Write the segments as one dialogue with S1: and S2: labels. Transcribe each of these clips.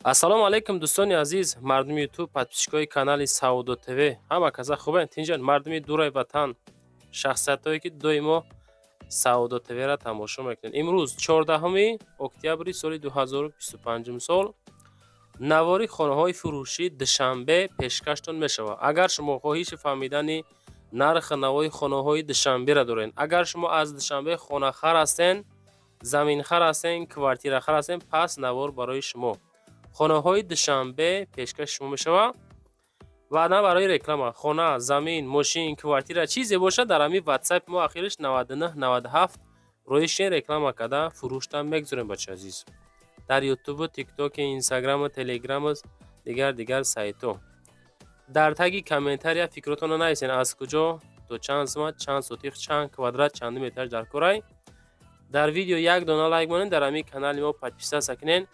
S1: Ассалому алайкум, дӯстони азиз, мардуми Ютуб, подписчикои канали Савдо ТВ. Ҳама каса хубен, тинҷан, мардуми дураи ватан, шахсиятҳое, ки доимо Савдо ТВ-ра тамошо мекунед. Имрӯз 14 октябри соли 2025 сол навори хонаҳои фурӯшии Душанбе пешкаштон мешавад. Агар шумо хоҳиши фаҳмидани нархи навои хонаҳои Душанберо доред, агар шумо аз Душанбе хонахар ҳастен, заминхар ҳастен, квартирахар ҳастен, пас навор барои шумо. Хонаҳои Душанбе пешкаши шумо мешавад. Ва на барои реклама. Хона, замин, мошин, квартира, чизе бошад, дар ҳамин WhatsApp мо ахираш 99 97 роишен реклама карда фурӯштан мегузорем, бачаи азиз. Дар YouTube, TikTok, Instagram, Telegram, дигар дигар сайтҳо. Дар таги комментария фикротонро нависен, аз куҷо то чанд сумат, чанд сотих, чанд квадрат, чанд метр дар корай. Дар видео як дона лайк монед, дар ҳамин канали мо подписаться кунед.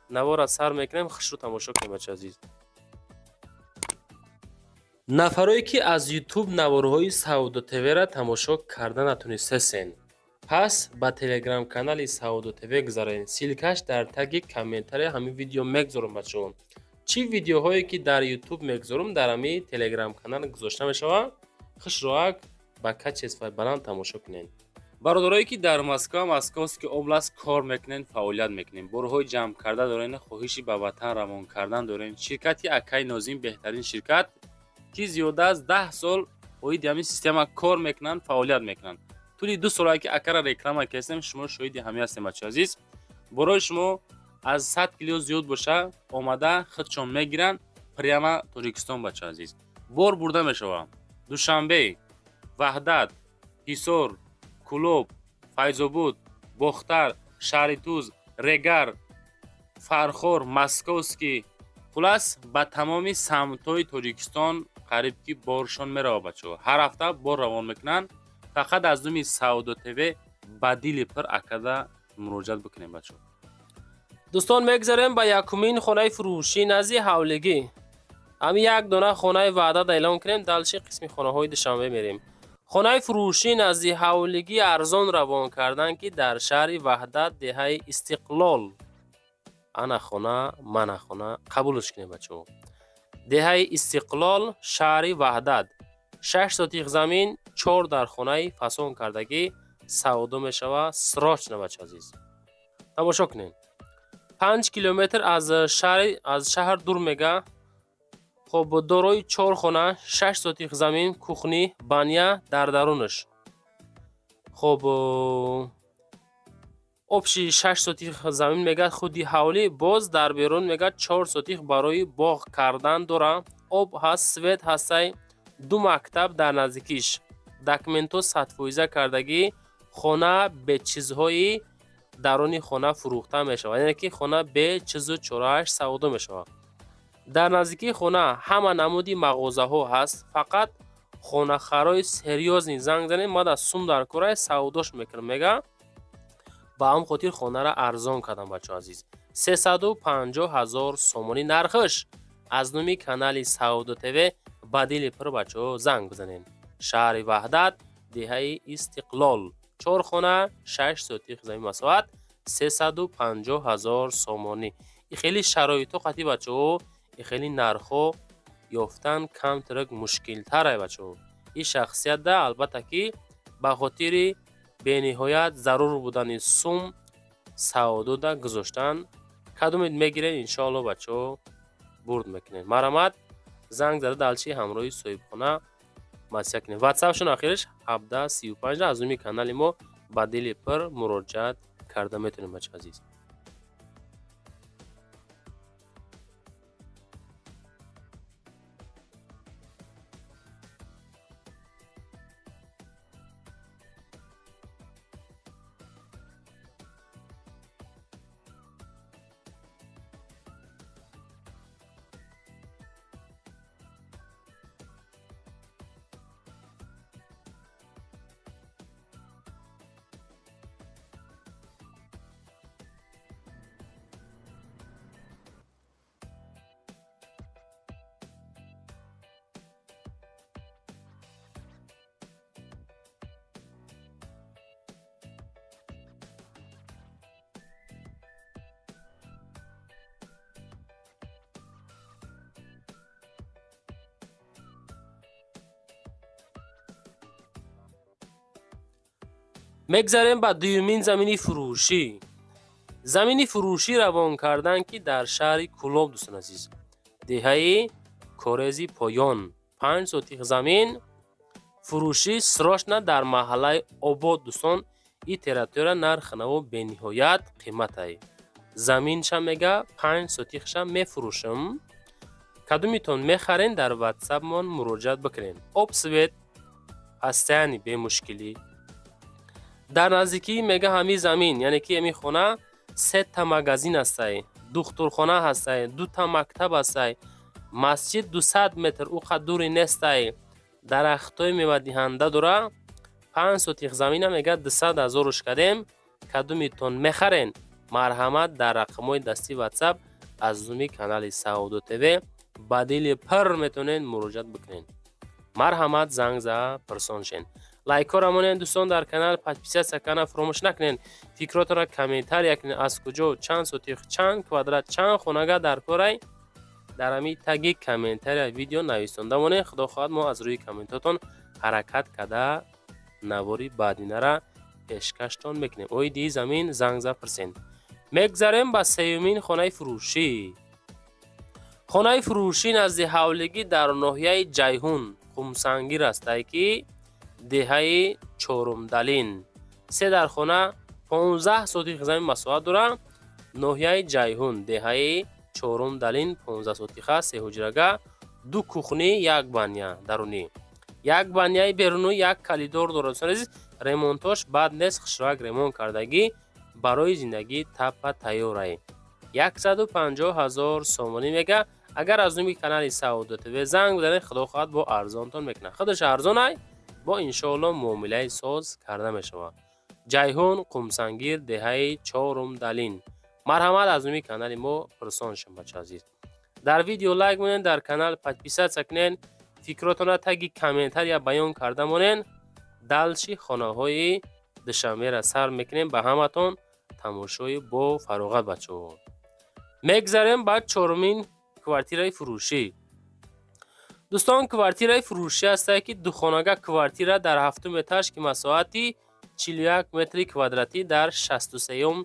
S1: Навора сар мекунем, хушрӯ тамошо кунем, бачаи азиз. Нафарое, ки аз YouTube наворҳои Савдо ТВ-ра тамошо карда натунистесен, пас ба телеграм-канали Савдо ТВ гузаред. Ссылкаш дар таги комментария ҳамин видео мегузорам, бачаҳо. Чӣ видеоҳое, ки дар YouTube мегузорам, дар ҳамин телеграм-канал гузошта мешавад. Хушроак ба качествои баланд тамошо кунед.
S2: Бародарое, ки дар Москва, Московский область кор мекунед, фаъолият мекунед, борҳои ҷамъ карда доред, хоҳиши ба ватан равон кардан доред, ширкати Акаи Нозим беҳтарин ширкат, ки зиёда аз 10 сол оиди ҳамин система кор мекунанд, фаъолият мекунанд. Тӯли 2 солае, ки акара реклама кардем, шумо шоҳиди ҳамин ҳастем, бачаи азиз. Борои шумо аз 100 кило зиёд боша, омада худшон мегиранд прямо Тоҷикистон, бачаи азиз. Бор бурда мешавад Душанбе, Ваҳдат, Ҳисор, Кӯлоб, Файзобод, Бохтар, шаҳри Туз, Регар, Фархор, Московский, хулас, ба тамоми самтҳои Тоҷикистон қариб ки боршон меравад, бачаҳо. Ҳар ҳафта бор равон мекунанд. Фақат аз номи Савдо ТВ ба дили пир акада муроҷиат бикунем, бачаҳо.
S1: Дӯстон, мегзарем ба якумин хонаи фурӯшӣ назди ҳавлигӣ. Ҳамин як дона хонаи Ваҳдат эълон кунем, дальше қисми хонаҳои Душанбе мерем. Хонаи фурӯшӣ назди ҳавлигӣ арзон равон кардан, ки дар шаҳри Ваҳдат, деҳаи Истиқлол. Ана хона, мана хона, қабулш кунем, бачаҳо. Деҳаи Истиқлол, шаҳри Ваҳдат, 6 сотих замин, чор дар хонаи фасон кардагӣ савдо мешавад срочно, бача азиз. Тамошо кунед. 5 километр аз шаҳр дур мега. Хоб, дорои чор хона, 6 сотих замин, кухня, баня дар дарунаш. Хоб, общий 6 сотих замин мегӯяд, худи ҳавлӣ, боз дар берун мегӯяд 4 сотих барои боғ кардан дора. Об ҳаст, свет ҳастай, ду мактаб дар наздикиш. Документҳо 100% кардагӣ, хона бе чизҳои даруни хона фурӯхта мешавад, яъне ки хона бе чизу чорааш савдо мешавад. Дар наздикии хона ҳама намуди мағозаҳо ҳаст. Фақат хонахарои серьёзный занг занед, ма дар сум дар корай савдош мекунам, мега. Ба ҳамн хотир хонаро арзон кардам, бачаҳо азиз. 350 ҳазор сомонӣ нархаш. Аз номи канали Савдо ТВ ба дили пир, бачаҳо, занг бизанед. Шаҳри Ваҳдат, деҳаи Истиқлол, чор хона, 6 сотих замин, масоҳат 350 ҳазор сомонӣ. И хеле шароитҳо қатъи, бачаҳо, и хеле нархҳо ёфтан камтарак мушкилтарай, бачаҳо. Ин шахсиятда, албатта, ки ба хотири бениҳоят зарур будани сум савдода гузоштан. Кадомед мегиред, иншоалло, бачаҳо, бурд мекунед. Марҳамат, занг зада дальше ҳамроҳи соҳибхона маслиҳат кунед. Ватсапшон ахираш 1735. Аз номи канали мо ба дили пир муроҷиат карда метавонед, бачаҳо азиз. Мегзарем ба дуюмин замини фурӯшӣ. Замини фурӯшӣ равон кардан, ки дар шаҳри Кӯлоб, дӯстон азиз, деҳаи Корези Поён, 5 сотих замин фурӯшӣ, срочно, дар маҳаллаи Обод. Дӯстон, и территория нархи наво бениҳоят қиматай. Заминша мега, 5 сотихша мефурӯшам. Кадомитон мехарен, дар ватсапмон муроҷиат бикунед. Об, свет ҳастаяни, бемушкилӣ. Дар наздикии мега ҳамин замин, яъне ки ҳамин хона, сета магазин ҳастай, духтурхона ҳастай, дута мактаб ҳастай, масҷид 200 метр ӯ қад дури нестай, дарахтҳои мевадиҳанда дора. 5 сотих замина мега 200 000-уш кардем. Кадомитон мехарен, марҳамат, дар рақамҳои дастии ватсап аз зуми канали Саодо ТВ ба дили пир метавонед муроҷиат бикунед. Марҳамат, занг за пирсон шен. Лайкҳоро монед, дӯстон, дар канал подписаться кардан фаромӯш накунед. Фикротонро комментария кунед, аз куҷо, чанд сотих, чанд квадрат, чанд хонага дар корай, дар ҳамин таги комментария видео нависонда монед. Худо хоҳад, мо аз рӯи комментотон ҳаракат карда, навори баъдинара пешкаштон мекунем. Оиди замин занг за пирсен. Мегзарем ба сеюмин хонаи фурӯшӣ. Хонаи фурӯшӣ назди ҳавлигӣ дар ноҳияи Ҷайҳун, Қумсангир астае, ки деҳаи Чорумдалин, се дар хона, 15 сотих замин масоҳат дорад. Ноҳияи Ҷайҳун, деҳаи Чорумдалин, 15 сотиха, сеҳуҷрага, ду кухни, як баня дарунӣ, як баняи берунӣ, як коридор дорад. Дӯстони азиз, ремонтош бад нест, хушрак ремонт кардагӣ, барои зиндагӣ таппа тайёрай. 150 000 сомонӣ мега. Агар аз номи канали Саодо ТВ занг бизанед, худо хоҳад, бо арзонтон мекунад. Худаш арзонай, бо иншоалло муомилаи соз карда мешавад. Ҷайҳун, Қумсангир, деҳаи Чорумдалин. Марҳамат, аз номи канали мо пурсон шем. Бача азиз, дар видео лайк монед, дар канал подписаться кунед, фикротонро таги комментария баён карда монед. Дальше хонаҳои Душанберо сар мекунем. Ба ҳаматон тамошои бо фароғат, бачаҳо. Мегзарем ба чорумин квартираи фурӯшӣ. Дӯстон, квартираи фурӯшӣ ҳастае, ки духонага квартира дар ҳафтум этаж, ки масоҳати 41 метри квадратӣ, дар 63-юм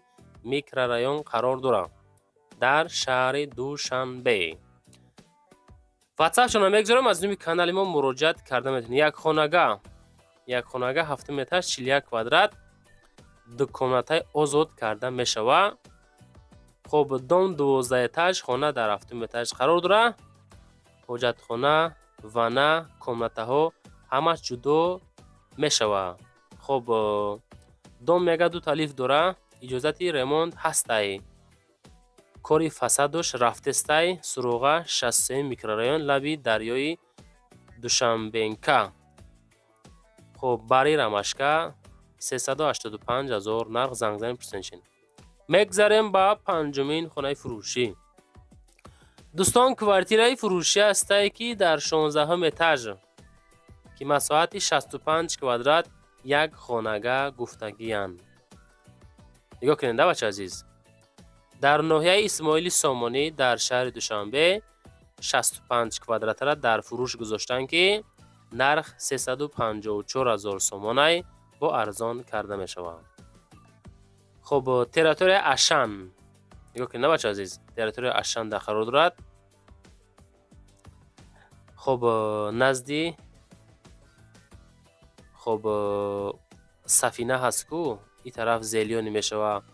S1: микрорайон қарор дорад, дар шаҳри Душанбе. Ватсапшонро мегузорам, аз номи канали мо муроҷиат карда метавонед. Як хонага, ҳафтум этаж, 41 квадрат, дукомнатаи озод карда мешавад. Хоб, дом 12 этаж, хона дар ҳафтум этаж қарор дорад. Ҳоҷатхона, ванна, комнатаҳо ҳамаш ҷудо мешавад. Хоб, дом мега дута лифт дора, иҷозати ремонт ҳастай, кори фасадош рафтестай. Суроға: 63 микрорайон, лаби дарёи Душанбенка. Хоб, бари Рамашка, 385 000 нарх, занг занед, пурсен шен. Мегзарем ба панҷумин хонаи фурӯшӣ. Дӯстон, квартираи фурӯшӣ ҳастае, ки дар 16-ҳум этаж, ки масоҳати 65 квадрат, як хонага гуфтагиянд. Нигоҳ кунед, да, бача азиз, дар ноҳияи Исмоили Сомонӣ, дар шаҳри Душанбе, 65 квадратара дар фурӯш гузоштанд, ки нарх 354 000 сомонай, бо арзон карда мешавад. Хуб, территорияи Ашан, нигоҳ кунед, на, бача азиз, территорияи Ашан дар қарор дорад. Хуб, назди, хуб, Сафина ҳаст ку, ин тараф зелёный мешавад.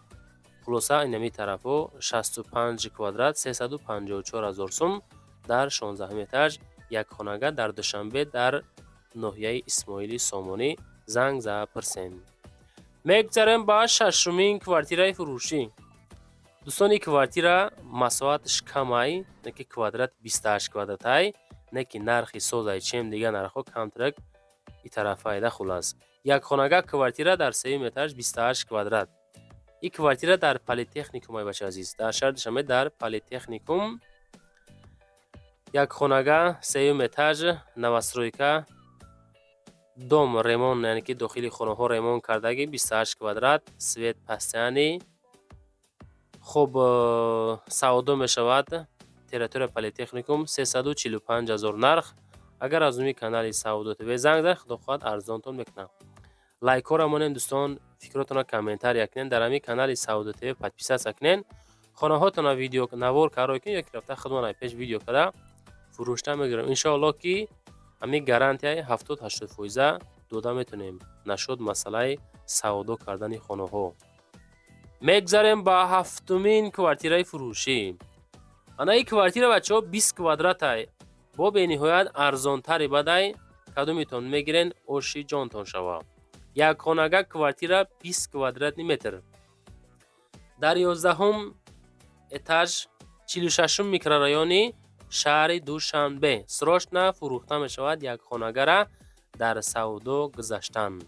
S1: Хулоса, инами тарафҳо, 65 квадрат, 354 ҳазор сум, дар 16-ум этаж, як хонага, дар Душанбе, дар ноҳияи Исмоили Сомонӣ. Занг за пирсем. Мегзарем ба шашумин квартираи фурӯшӣ. Дӯстони, квартира масоҳаташ камай, не ки квадрат 28 квадратай, не ки нархи созай, чем дига нархҳо камтарак и тарафайда. Хулас, як хонага квартира дар сеюм этаж, 28 квадрат. Ин квартира дар Политехникум ай, бача азиз, дар шаҳри Душанбе, дар Политехникум, як хонага, сеюм этаж, новостройка, дом ремонт, яъне ки дохили хонаҳо ремонт кардагӣ, 28 квадрат, свет постоянный. Хуб, савдо мешавад. Территория Политехникум, 345 ҳазор нарх. Агар аз номи канали Савдо ТВ занг зад, худо хоҳад, арзонтон мекунам. Лайкҳоро монем, дӯстон, фикротонро комментария кунен, дар ҳамин канали Савдо ТВ подписаться кунен. Хонаҳотонро видео навор каро кунед ё ки рафта худмон пеш видео када фурӯшта мегирем. Иншоалло, ки ҳамин гарантияи 70-80 фоиза дода метавонем. Нашуд масъалаи савдо кардани хонаҳо. Мегзарем ба ҳафтумин квартираи фурӯшӣ. Ана ин квартира, бачаҳо, 20 квадратай, бо бениҳоят арзонтари бадай. Кадомитон мегирен, оши ҷонтон шава. Якхонага квартира, 20 квадратный метр, дар 11-ум этаж, 46-ум микрорайони шаҳри Душанбе. Срочно фурӯхта мешавад. Якхонагара дар савдо гузаштан.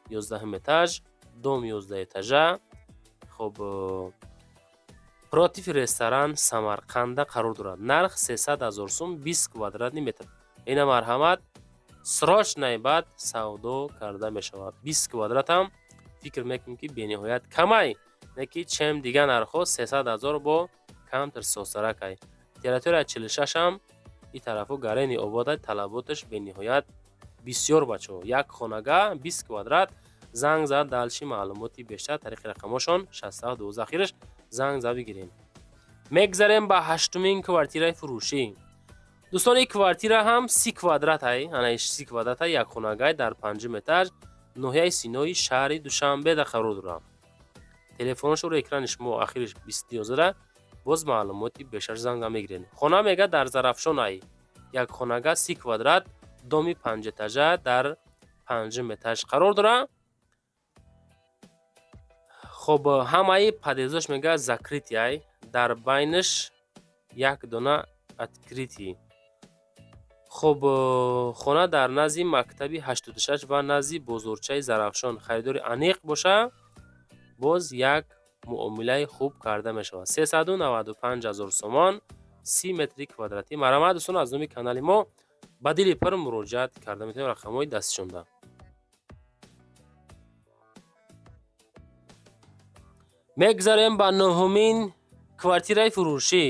S1: 11-ум этаж, дом 11 этажа. Хоб, против ресторан Самарқанда қарор дорад. Нарх 300 000 сум, 20 квадратный метр. Ина марҳамат, срочно баъд савдо карда мешавад. 20 квадратам фикр мекунем, ки бениҳоят камай, не ки чем дига нархҳо, 300 000 бо камтар сосаракай. Территория 46-ам и тарафу Гарени обода, талаботаш бениҳоят бисёр, бачаҳо. Як хонага, 20 квадрат. Занг зад, дальше маълумоти бештар тариқи рақамошон 67 12 ахираш занг зад, бигирем. Мегзарем ба ҳаштумин квартираи фурӯшӣ. Дӯстон, ин квартира ҳам 30 квадратай, ана 30 квадратай, якхонагай, дар панҷум этаж, ноҳияи Синои шаҳри Душанбеда қарор дорад. Телефонашро экрани шумо, ахириш 20 11. Боз маълумоти бештар занга мегиред. Хона мега дар Зарафшон ай, якхонага, 30 квадрат, доми панҷэтажа, дар панҷум этаж қарор дорад. Хоб, ҳамаи подъездош мега закрытый ай, дар байнаш як дона открытый. Хоб, хона дар назди мактаби 86 ва назди бозорчаи Зарафшон. Харидори аниқ боша, боз як муомилаи хуб карда мешавад. 395 000 сомон, 30 метри квадратӣ. Марҳамат, дӯстон, аз номи канали мо ба дили пур муроҷиат карда метавонед, рақамҳои дастшонда. Мегзарем ба нуҳумин квартираи фурӯшӣ.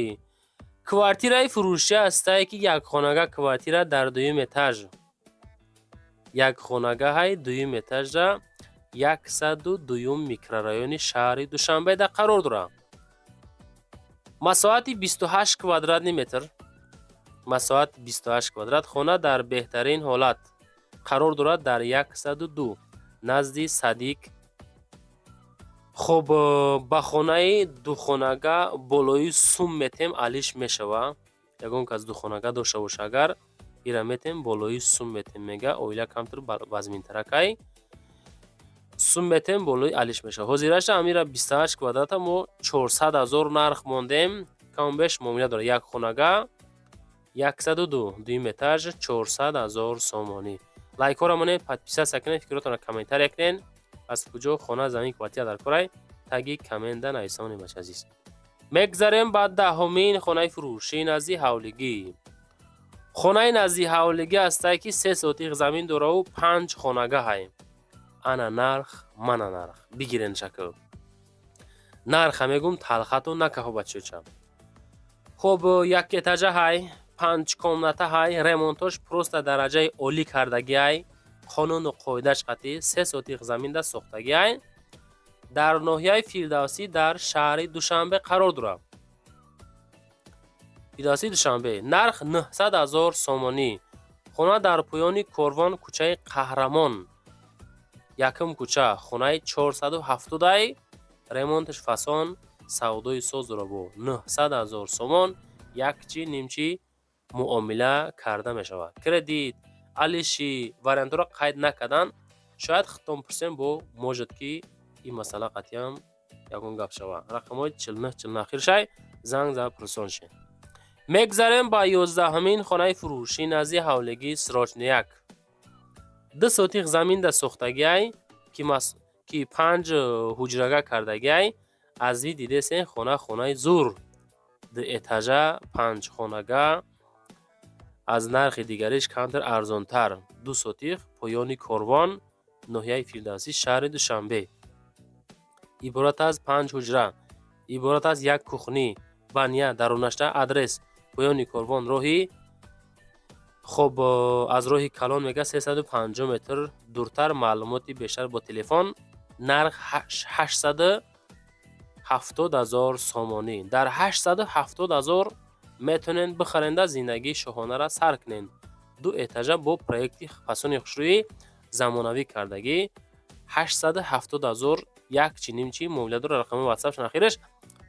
S1: Квартираи фурӯшӣ ҳастае, ки якхонага квартира дар дуюм этаж, якхонагаҳай, дуюм этажа, 102-юм микрорайони шаҳри Душанбеда қарор дорад. Масоҳати 28 квадратный метр, масоҳати 28 квадрат. Хона дар беҳтарин ҳолат қарор дорад, дар 102, назди садик. Хоб, ба хонаи духонага болои сум метем, алиш мешава. Ягон кас духонага дошта боша агар, ира метем, болои сум метем. Мега оила камтар вазминтаракай, сум метем, болои алиш мешава. Ҳозираша амира 28 квадрата мо 400 000 нарх мондем, камбеш муомила дорад. Як хонага, 102, дуюм этаж, 400 000 сомонӣ. Лайкҳоро монед, подписаться кунед, фикротонро комментария кунед. Аз куҷо хона, замин, квартира дар корай, таги коммента нависонед, бача азиз. Мегзарем ба 10-умин хонаи фурӯшӣ назди ҳавлигӣ. Хонаи назди ҳавлигӣ ҳастае, ки 3 сотиқ замин дораву панҷ хонагаҳай. Ана нарх, мана нарх, бигирен шакл. Нарха мегум, талхатон накаҳо, бачоча. Хоб, як этажа ҳай, панҷ комната ҳай, ремонтош просто дараҷаи олӣ кардагиай, қонуну қоидаш қатъӣ, 3 сотиқ заминда сохтагиай, дар ноҳияи Фирдавсӣ, дар шаҳри Душанбе қарор дорад. Фирдавсии Душанбе. Нарх 900 000 сомонӣ. Хона дар поёни корвон, кӯчаи Қаҳрамон, якум кӯча, хонаи 470-ай. Ремонташ фасон, савдои соз дорад. Бо 900 000 сомон якчи нимчи муомила карда мешавад. Кредит, алиши вариантҳоро қайд накардан. Шояд худтон пурсем, бо может ки ин масъала қатъиан ягон гап шавад. Рақамҳои 49 49 ахиршай, занг зада пурсон шед. Мегзарем ба 11-ҳамин хонаи фурӯшӣ назди ҳавлигии срочный як. 2 сотиқ заминда сохтагиай, ки панҷ ҳуҷрага кардагиай. Аз ви дидесен, хона хонаи зур, ду этажа, панҷ хонага, аз нархи дигариш камтар арзонтар. 2 сотиқ, поёни корвон, ноҳияи Фирдавсӣ, шаҳри Душанбе. Иборат аз панҷ ҳуҷра, иборат аз як кухня, баня дарунашта. Адрес: поёни корвон, роҳи Хоб, аз роҳи калон мега 350 метр дуртар. Маълумоти бештар бо телефон. Нарх 870 ҳазор сомонӣ. Дар 870 ҳазор метавонед бихаренда, зиндагии шоҳонаро сар кунед. Ду этажа бо проекти фасони хушрӯи замонавӣ кардагӣ, 870 ҳазор. Як чи нимчи муомила дора. Рақами ватсапшон ахираш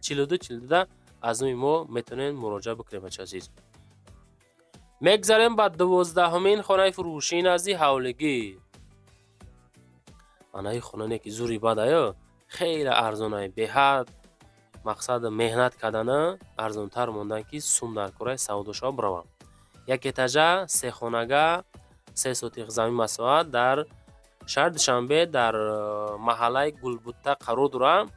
S1: 42 42. Аз номи мо метавонед муроҷиат бикунед, бача азиз. Мегзарем ба 12-ҳумин хонаи фурӯшии назди ҳавлигӣ. Анаи хонане ки зури бадаю, хеле арзонай, беҳад. Мақсад меҳнат кардана арзонтар мондан, ки сум дар кораи савдошава биравам. Як этажа, сехонага, 3 сотих замин масоҳат, дар шаҳри Душанбе, дар маҳаллаи Гулбутта қарор дорад.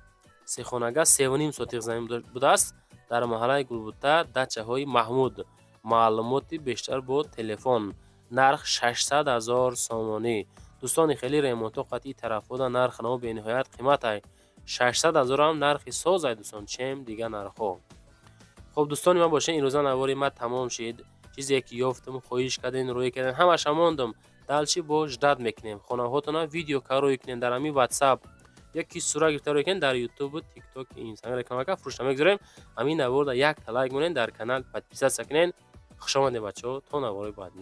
S1: Сехонага, 3,5 сотих замин будааст, дар маҳаллаи Гулбутта, дачаҳои Маҳмуд. Маълумоти бештар бо телефон. Нарх 600 ҳазор сомонӣ. Дӯстони, хеле ремонтҳо қатъи тарафҳода нарх наво бениҳоят қиматай. 600 ҳазорам нархи созай, дӯстон, чем дигар нархҳо. Хоб, дӯстони ман бошед, имрӯза навори ман тамом шид. Чизе ки ёфтам, хоҳиш кардем, рӯй кардем, ҳамаша мондам. Дальше бо ждать мекунем. Хонаҳотона видео ка рӯй кунем дар ҳамин ватсап ё ки сура гирифта рӯй кунем дар ютубу, Тикток, Инстаграм. Рекламака фурӯшта мегузорем. Ҳамин наворда якта лайк монед, дар канал подписаться кунед. Хушомадед, бачаҳо, то навори баъд.